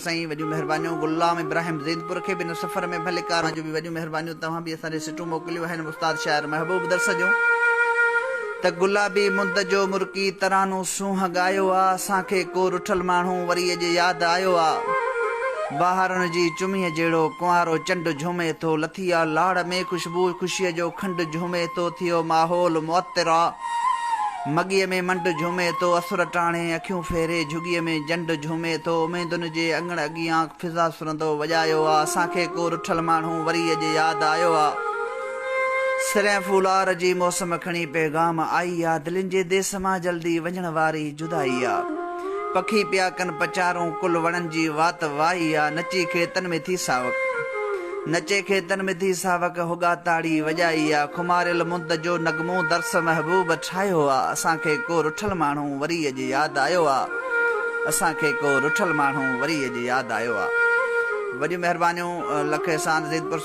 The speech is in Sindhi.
سائين وڏيون مهربانيون غلام ابراهيم زيدپور کي به هن سفر ۾ ڀليڪار اوهان جون به وڏيون مهربانيون توهان به اسان ڏي سٽون موڪليون آهن استاد شاعر محبوب درس جون ته گلابي مند جو مرڪي ترانو سونهن ڳايو آ اسان کي ڪو رٺل ماڻهو وري اڄ ياد آيو آ بهارن جي چميء جهڙو ڪنوارو چنڊ جهومي ٿو لٿي آ لاڙ ۾ خوشبوء خوشيء جو کنڊ جهومي ٿو ٿيو ماحول معطر آ مڳيء ۾ منڊ جهومي ٿو اسر ٽاڻي اکيون ڦيري جهڳيء ۾ جنڊ جهومي ٿو اميدن جي اڱڻ اڳيان فضا سرندو وڄايو آ اسان کي ڪو رٺل ماڻهو وري اڄ ياد آيو آ سرهين ڦولار جي موسم کڻي پيغام آئي آ دلين جي ديس مان جلدي وڃڻ واري جدائي آ پکي پيا ڪن پچارون ڪل وڻن جي وات وائي آ نچي کيتن ۾ ٿي ساوڪ نچي کيتن ۾ ٿي ساوڪ هوڳا تاڙي وڄائي آ خماريل مند جو نغمو درس محبوب ٺاهيو آ اسان کي ڪو رٺل ماڻهو وري اڄ ياد آيو آ اسان کي ڪو رٺل ماڻهو وري اڄ ياد آيو آ وڏيون مهربانيون لک احسان زيدپور.